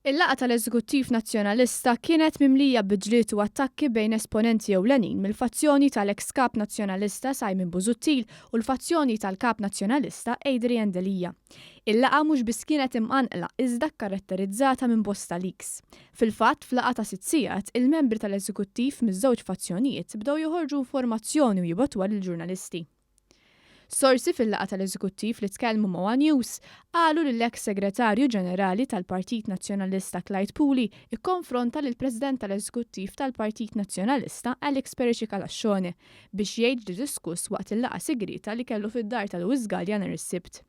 Il-laqgħa tal-Eżekuttiv Nazzjonalista kienet mimlija bi ġlied u attakki bejn esponenti ewlenin mill-fazzjoni tal-eks Kap Nazzjonalista Simon Busuttil u l-fazzjoni tal-Kap Nazzjonalista Adrian Delia. Il-laqgħa mhux biss kienet imqanqla iżda kkaratterizzata minn bosta leaks. Fil-fatt, f'laqgħa ta' sitt sigħat, il-membri tal-Eżekuttiv miż-żewġ fazzjonijiet bdew joħorġu informazzjoni u jibgħatuha lill-ġurnalisti. Sorsi fil-laqgħa tal-Eżekuttiv li tkellmu ma' one News qalu li l-eks Segretarju Ġenerali tal-Partit Nazzjonalista Clyde Puli kkonfronta lill-President tal-Eżekuttiv tal-Partit Nazzjonalista Alex Perici Calascione biex jgħid x'ġie diskuss waqt il-laqgħa sigrieta li kellu fid-dar ta' Louis Galea nhar is-Sibt.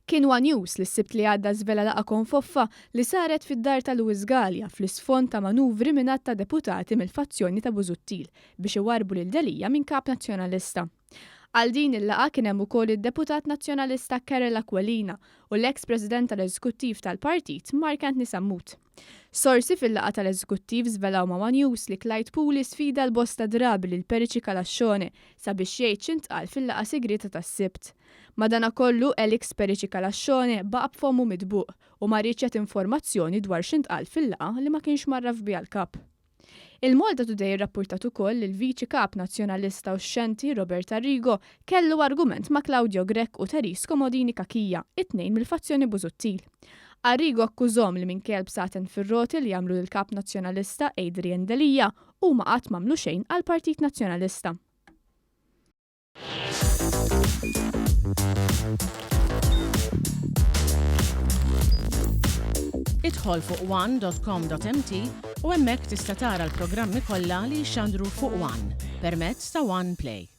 Kien one News li s-Sibt li għadda żvela laqgħa konfoffa li saret fid-dar ta' Louis Galea fl-isfond ta' manuvri minn għadd ta' deputati mill-fazzjoni ta' Busuttil biex iwarrbu lil Delia minn Kap Nazzjonalista. Għal din il-laqgħa kien hemm ukoll id-Deputat Nazzjonalista Karol Aquilina u l-eks President tal-Eżekuttiv tal-Partit Mark Anthony Sammut. Sorsi fil-laqgħa tal-Eżekuttiv żvelaw ma' one News li Clyde Puli sfida għal bosta drabi lil Perici Calascione sabiex jgħid x'intqal fil-laqgħa sigrieta tas-Sibt. Madanakollu, Alex Perici Calascione baqa' b'fommu mitbuq u ma riedx jagħti informazzjoni dwar x'intqal fil-laqgħa li ma kienx mgħarraf biha l-Kap. Il-Malta Today irrappurtat ukoll li l-Viċi Kap Nazzjonalista uxxenti Robert Arrigo kellu argument ma' Claudio Grech u Therese Comodini Cachia, it-tnejn mill-fazzjoni Busuttil. Arrigo akkużhom li minkejja l-bsaten fir-roti li għamlu lill-Kap Nazzjonalista Adrian Delia, huma qatt m'għamlu xejn għall-Partit Nazzjonalista. Idħol fuq one.com.mt u hemmhekk tista' tara l-programmi kollha li jixxandru fuq One permezz ta' One Play.